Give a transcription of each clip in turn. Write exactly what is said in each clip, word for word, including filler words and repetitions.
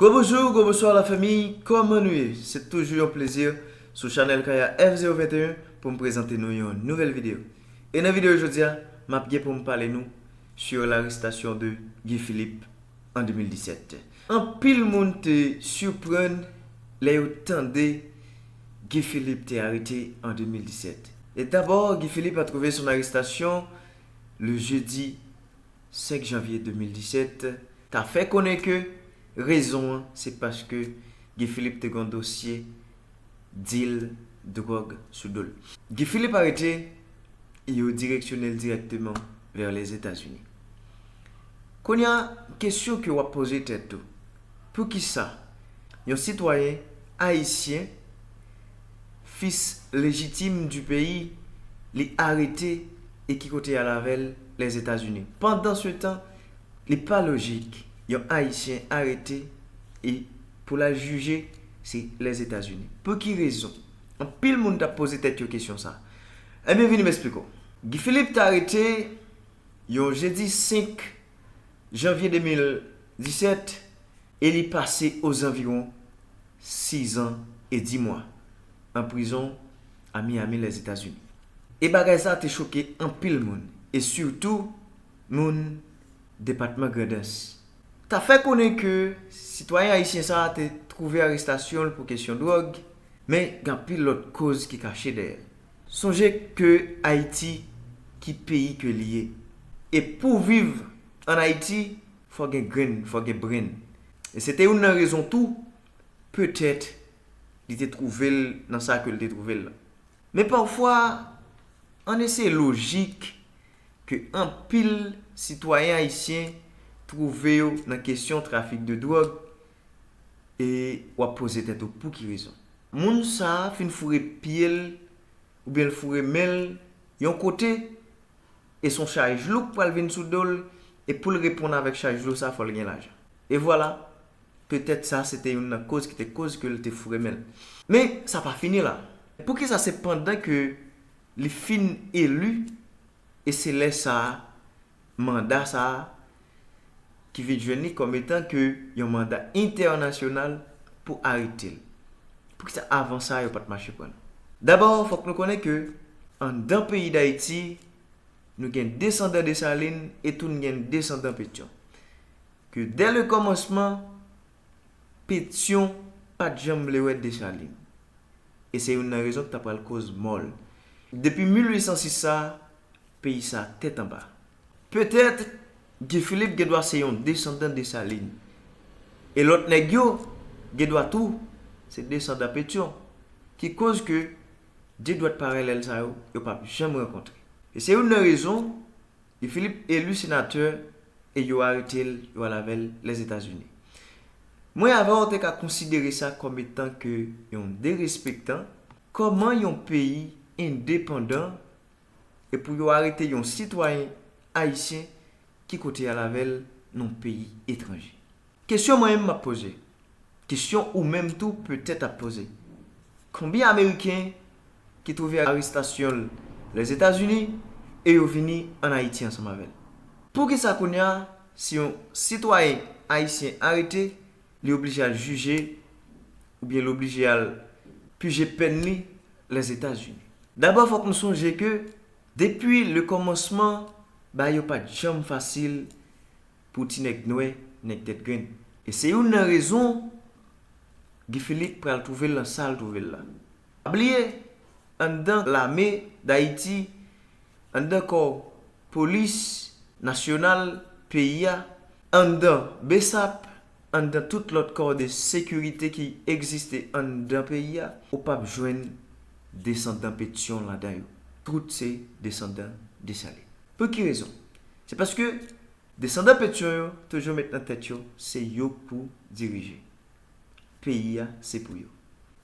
Gwo bonjou, gwo bonswa la fanmi, kòman nou ye? Se toujou yon plezi sou chanèl Kaya F zero vingt et un pou m prezante nou yon nouvèl videyo. E nan videyo jodi a, m ap gen pou m pale nou sur l'arrestation de Guy Philippe en deux mille dix-sept. Anpil moun te siprann lè yo tande Guy Philippe te arete an deux mille dix-sept. E dabò, Guy Philippe a trouvé son arrestation le jeudi cinq janvier deux mille dix-sept, ta fè konnen ke rezon an se paske Guy Philippe te gen yon dosye dil dwòg sou do l. Guy Philippe arete, yo direksyone l dirèkteman vè Lèzetazini. Kounye a, kesyon ke w ap poze tèt ou, poukisa yon sitwayen ayisyen, fils légitime du pays, li arete e ki kote y al avè l? Lèzetazini. Pandansetan, li pa lojik yon ayisyen arete e pou l al jije, se Lèzetazini. Pou ki rezon? Anpil moun t ap poze tèt yo kesyon sa. Ebyen, vini m esplike w. Guy Philippe t arete yon jedi senk janvye de mil disèt e li pase ozanviwon sizan e di mwa an prizon a Miami, Lèzetazini. E bagay sa te choke anpil moun, e sitou moun depatman Grandans. Ta fè konnen ke sitwayen ayisyen sa a te twouve arestasyon l pou kesyon dwòg, men gen anpil lòt koz ki kache dèyè l. Sonje ke Ayiti ki peyi ke li ye. E pou w viv ann Ayiti, fò w gen grenn, fò w gen brenn. E se te youn nan rezon tou, petèt, li te twouve l nan sa ke l te twouve l la. Men pafwa, ann eseye lojik ke anpil sitwayen ayisyen twouve yo nan kesyon trafik de dwòg, e w ap poze tèt ou pou ki rezon. Moun sa a fin foure pye l oubyen l foure men l yon kote, e se yon chaj lou k pral vin sou do l, e pou l reponn avèk chaj lou sa, fò l gen lajan. E vwala, petèt sa se te youn nan koz ki te koz ke l te foure men l. Men, sa pa fini la. Poukisa se pandan ke li fin eli, e se lè sa a, manda sa a, ki vin jwenn li kòm etan ke yon manda entènasyonal pou arete l? Poukisa avan sa yo pa t mache pran l? Dabò, fòk nou konnen ke anndan peyi Dayiti, nou gen desandan Desalin e tou nou gen desandan Petyon. Ke dè le kòmansman, Petyon pa t janm vle wè Desalin. E se youn nan rezon ki ta pral koz mò l. Depi mil uit san sis sa, peyi sa tèt anba. Petèt, Guy Philippe gendwa se yon desandan Desalin. E lòt nèg yo gendwa tou se desandan Petyon. Ki koz ke de dwèt paralèl sa yo, yo p ap janm rankontre. E se youn nan rezon Guy Philippe eli senatè e yo arete l, yo al avè l Lèzetazini. Mwen avè w te ka konsidere sa kòm etan ke yon derespektan. Kòman yon peyi endepandan e pou yo arete yon sitwayen ayisyen ki kote y al avè l nan yon peyi etranje? Kesyon mwen menm m ap poze, kesyon ou menm tou petèt ap poze, konbyen Ameriken ki twouve arestasyon l Lèzetazini e yo vini ann Ayiti ansanm avè l? Poukisa kounye a, si yon sitwayen ayisyen arete, li oblije al jije oubyen li oblije al pije pèn li Lèzetazini? Dabò, fòk nou sonje ke depi le kòmansman, bagay yo pa t janm fasil pou ti nèg nwè, nèg tèt grenn. E se youn nan rezon Guy Philippe pral twouve l nan sa l twouve l la. Pa bliye, anndan lame Dayiti, anndan kò polis nasyonal peyi a, anndan BSAP, anndan tout lòt kò de sekirite ki egziste anndan peyi a, ou p ap jwenn desandan Petyon ladan yo. Tout se desandan Desalin. Pou ki rezon? Se paske desandan Petyon yo toujou met nan tèt yo se yo k pou dirije. Peyi a se pou yo.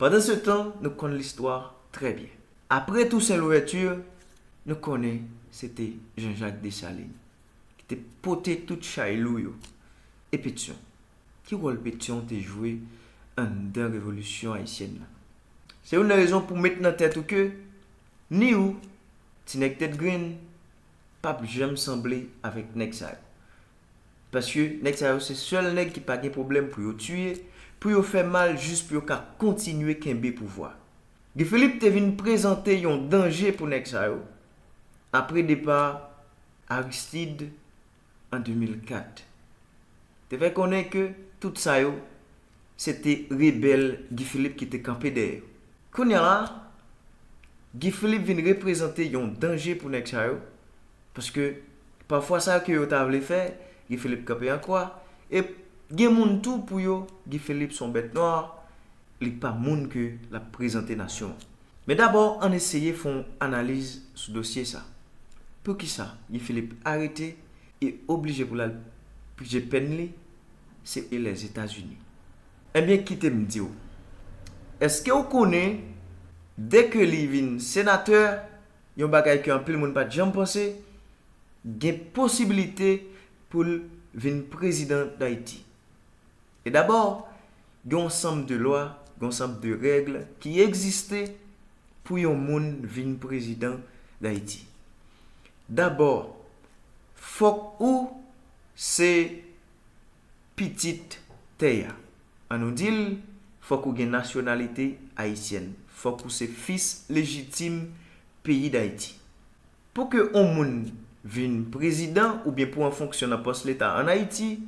Pandansetan, nou konn listwa trè byen. Apre Toussaint Louverture, nou konnen se te Jean-Jacques Dessalines ki te pote tout chay lou yo. E Petyon? Ki wòl Petyon te jwe anndan revolisyon ayisyèn nan? Se youn nan rezon pou met nan tèt ou ke ni ou, ti nèg tèt grenn, p ap janm sanble avèk nèg sa yo. Paske nèg sa yo se sèl nèg ki pa gen pwoblèm pou yo tiye, pou yo fè mal, jis pou yo ka kontinye kenbe pouvwa. Guy Philippe te vin prezante yon danje pou nèg sa yo apre depa Aristide an de mil kat. Te fè konnen ke tout sa yo, se te rebèl Guy Philippe ki te kanpe dèyè yo. Kounye a la, Guy Philippe vin reprezante yon danje pou nèg sa yo, paske pafwa sa ke yo ta vle fè, Guy Philippe kanpe an kwa, e gen moun tou pou yo, Guy Philippe se yon bèt nwa, li pa moun ke l ap prezante nasyon an. Men dabò, ann eseye fè yon analiz sou dosye sa. Poukisa Guy Philippe arete e oblije pou l al pije pèn li, se e Lèzetazini. Ebyen, kite m di w, èske w konnen, dèke li vin senatè, yon bagay ke anpil moun pa t janm panse, gen posibilite pou l vin prezidan Dayiti? E dabò, gen yon sanm de lwa, gen yon sanm de règ ki egziste pou yon moun vin prezidan Dayiti. Dabò, fòk ou se pitit tè a. An nou di l, fòk ou gen nasyonalite ayisyèn. Fòk ou se fis lejitim peyi Dayiti. Pou ke yon moun vin prezidan oubyen pran fonksyon nan pòs leta ann Ayiti,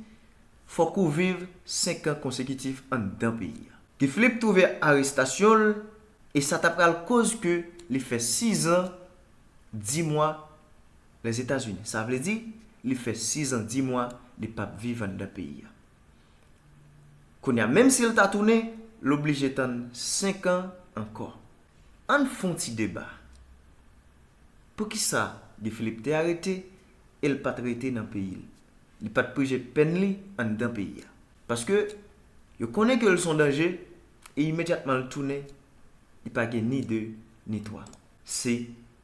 fòk ou viv senk an konsekitif anndan peyi a. Guy Philippe twouve arestasyon l, e sa ta pral koz ke li fè sizan, di mwa Lèzetazini. Sa vle di, li fè sizan, di mwa, li p ap viv anndan peyi a. Kounye a, menm si l ta tounen, l oblije tann senk an ankò. Ann fè yon ti deba. Poukisa Guy Philippe te arete e l pa t rete nan peyi l? Li pa t pije pèn li anndan peyi a. Paske yo konnen ke l se yon danje e imedyatman l tounen, li pa gen ni de ni twa. Se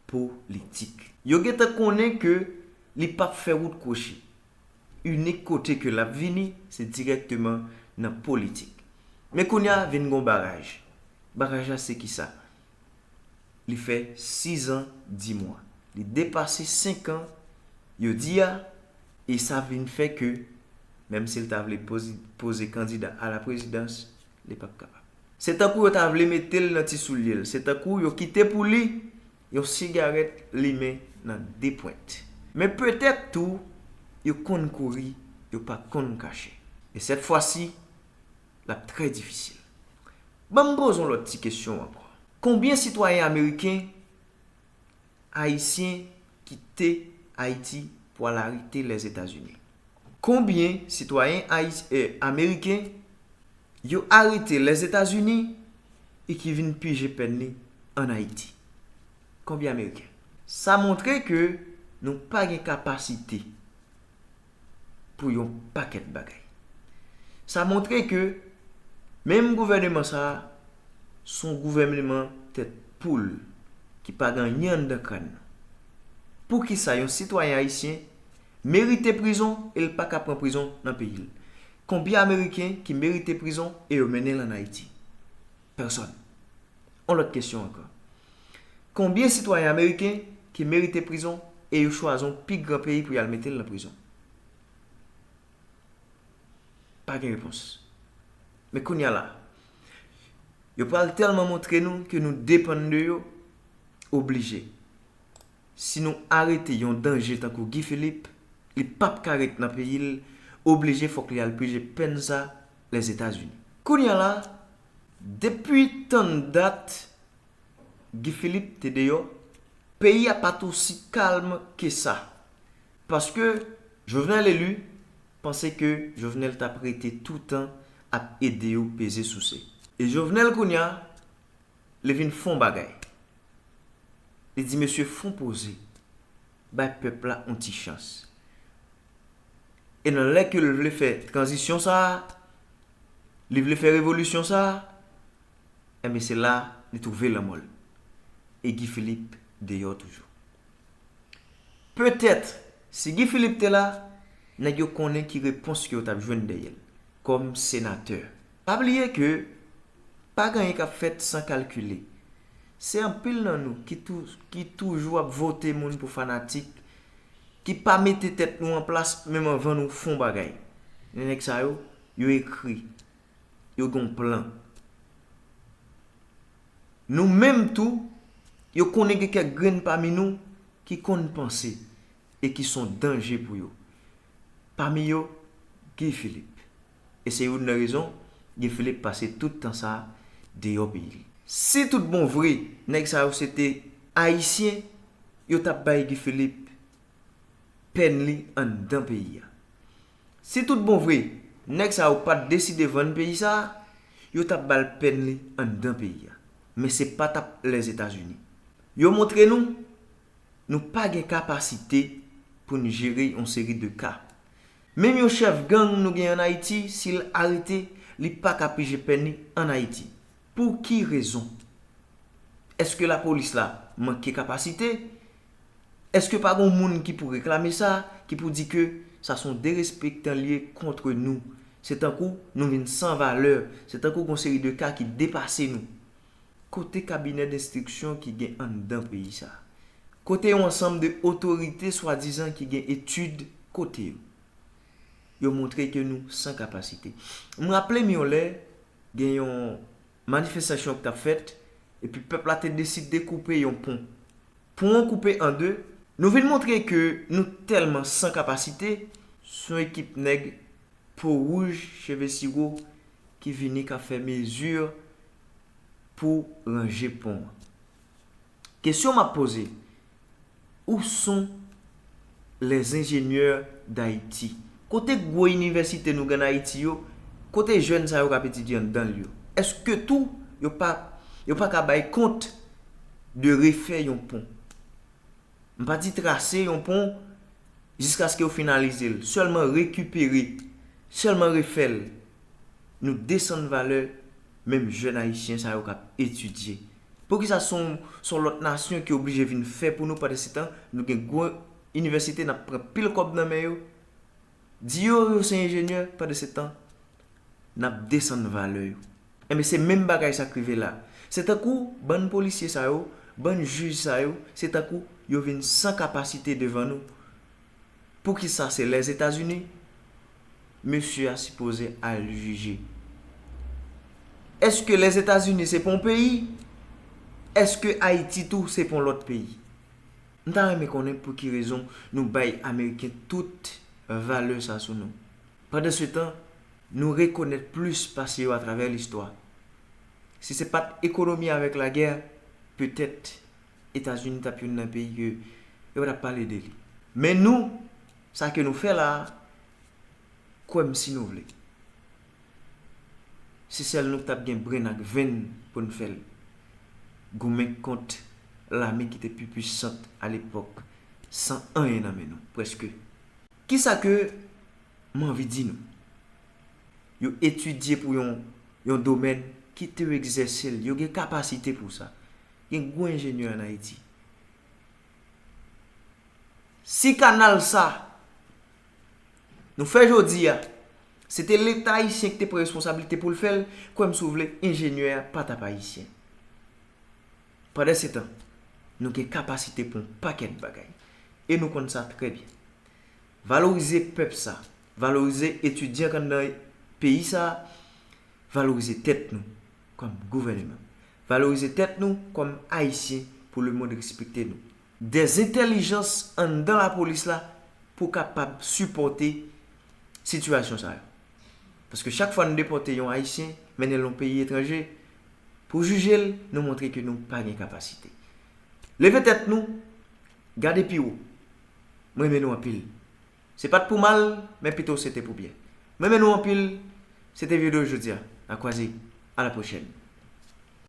politik. Yo gentan konnen ke li p ap fè wout kwochi. Inik kote ke l ap vini, se dirèkteman nan politik. Men kounye a vin gon baraj. Baraj la se kisa? Li fè sizan, di mwa. Li depase senk an, yo di a, e sa vin fè ke, menm si l ta vle poze, poze kandida a la prezidans, li p ap kapab. Se tankou yo ta vle mete l nan ti soulye l. Se tankou yo kite pou li yon sigarèt limen nan de pwent. Men petèt tou, yo konn kouri, yo pa konn kache. E sèt fwa si, l ap trè difisil. Ban m poze yon lòt ti kesyon ankò. Konbyen sitwayen ameriken, ayisyen kite Ayiti pou al arete Lèzetazini? Konbyen sitwayen ayis-, eh, ameriken yo arete Lèzetazini e ki vin pije pèn li ann Ayiti? Konbyen ameriken? Sa montre ke nou pa gen kapasite pou yon pakèt bagay. Sa montre ke menm gouvèneman sa a, se yon gouvèneman tèt poul ki pa gen anyen anndan kràn nan. Poukisa yon sitwayen ayisyen merite prizon e l pa ka pran prizon nan peyi l? Konbyen ameriken ki merite prizon e yo mennen l ann Ayiti? Pèsòn. Yon lòt kesyon ankò. Konbyen sitwayen ameriken ki merite prizon e yo chwazi yon pi gran peyi pou y al mete l nan prizon? Pa gen repons. Men kounye a la, yo pral tèlman montre nou ke nou depann de yo, oblije. Si nou arete yon danje tankou Guy Philippe, li p ap ka ret nan peyi l, oblije fòk li al pije pèn sa Lèzetazini. Kounye a la, depi tann dat Guy Philippe te deyò, peyi a pa t osi kalm ke sa. Paske Jovenel eli, panse ke Jovenel t ap rete toutan ap ede yo peze souse. E Jovenel kounye a, li vin fè yon bagay. Li di, mesye, fè yon poze. Bay pèp la yon ti chans. E nan lè ke l vle fè tranzisyon sa a, li vle fè revolisyon sa a, enben se la li twouve lanmò l. E Guy Philippe deyò toujou. Petèt, si Guy Philippe te la, nèg yo konnen ki repons ke yo t ap jwenn dèyè l, kòm senatè. Pa bliye ke pa gen anyen k ap fèt san kalkile. Se anpil nan nou ki tou-, ki toujou ap vote moun pou fanatik, ki pa mete tèt nou an plas menm anvan nou fè yon bagay. Nèg sa yo, yo ekri, yo gen yon plan. Nou menm tou, yo konnen gen kèk grenn pami nou ki konn panse e ki se yon danje pou yo. Pami yo, Guy Philippe. E se youn nan rezon Guy Philippe pase tout tan sa a deyò peyi l. Si tout bon vre, nèg sa yo se te Ayisyen, yo t ap bay Guy Philippe pèn li anndan peyi a. Si tout bon vre, nèg sa yo pa t deside vann peyi sa a, yo t ap ba l pèn li anndan peyi a. Men se pa t ap Lèzetazini. Yo montre nou, nou pa gen kapasite pou n jere yon seri de ka. Menm yon chèf gang nou gen ann Ayiti, si l arete, li pa ka pije pèn li ann Ayiti. Pou ki rezon? Èske lapolis la manke kapasite? Èske pa gen moun ki pou reklame sa, ki pou di ke sa se yon derespektan l ye kont nou? Se tankou nou vin san valè, se tankou gen yon seri de ka ki depase nou. Kote kabinè denstriksyon ki gen anndan peyi sa? Kote yon ansanm de otorite swadizan ki gen etid, kote yo? Yo montre ke nou san kapasite. M raple m yon lè, gen yon manifestasyon ki t ap fèt, epi pèp la te deside koupe yon pon. Pon an koupe an de. Nou vin montre ke nou tèlman san kapasite, se yon ekip nèg po wouj, cheve siwo, ki vini k ap fè mezi pou ranje pon an. Kesyon m ap poze, où sont les ingénieurs d'Haïti? Kote gwo inivèsite nou gen ann Ayiti yo? Kote jèn sa yo k ap etidye anndan l yo? Èske tou yo pa, yo pa ka bay kont de refè yon pon? M pa di trase yon pon jiskaske yo finalize l, sèlman rekipere, sèlman refè l. Nou desann valè menm jèn ayisyen sa yo k ap etidye. Poukisa se yon, se yon lòt nasyon ki oblije vin fè pou nou, pandansetan nou gen gwo inivèsite, n ap pran pil kòb nan men yo, di yo yo se enjenyè, pandansetan n ap desann valè yo? Enben, se menm bagay sa k rive la. Se tankou bann polisye sa yo, bann jij sa yo, se tankou yo vin san kapasite devan nou. Poukisa se Lèzetazini mesye a sipoze al jije? Èske Lèzetazini se pa yon peyi? Èske Ayiti tou se pa yon lòt peyi? M ta renmen konnen pou ki rezon nou bay Ameriken tout valè sa sou nou. Pandansetan, nou rekonèt plis pase yo atravè listwa. Si se pa t ekonomi avèk lagè, petèt Etazini t ap youn nan peyi ke yo pa t ap pale de li. Men nou, sa ke nou fè la a, kwè m si nou vle, se sèl nou k t ap gen brenn ak venn pou n fè l. Goumen kont lame ki te pi pwisant alepòk, san anyen nan men nou, prèske. Kisa ke m anvi di nou? Yo etidye pou yon, yon domèn, kite yo egzèse l. Yo gen kapasite pou sa. Gen gwo enjenyè ann Ayiti. Si kanal sa nou fè jodi a, se te Leta ayisyen ki te pran responsablite pou l fè l, kwè m si w vle, enjenyè a pa t ap ayisyen. Pandansetan, nou gen kapasite pou yon pakèt bagay. E nou konn sa trè byen. Valorize pèp sa, valorize etidyan k anndan peyi sa, valorize tèt nou kòm gouvèneman. Valorize tèt nou kòm Ayisyen pou lemonn respekte nou. Dèzentèlijans anndan lapolis la pou kapab sipòte sitiyasyon sa yo. Paske chak fwa nou depòte yon Ayisyen, mennen l yon peyi etranje, pou jije l, nou montre ke nou pa gen kapasite. Leve tèt nou, gade pi wo. M renmen nou anpil. Se pa t pou mal, men pito se te pou byen. M renmen nou anpil. Se te videyo jodi a. N a kwaze. A la pwochèn.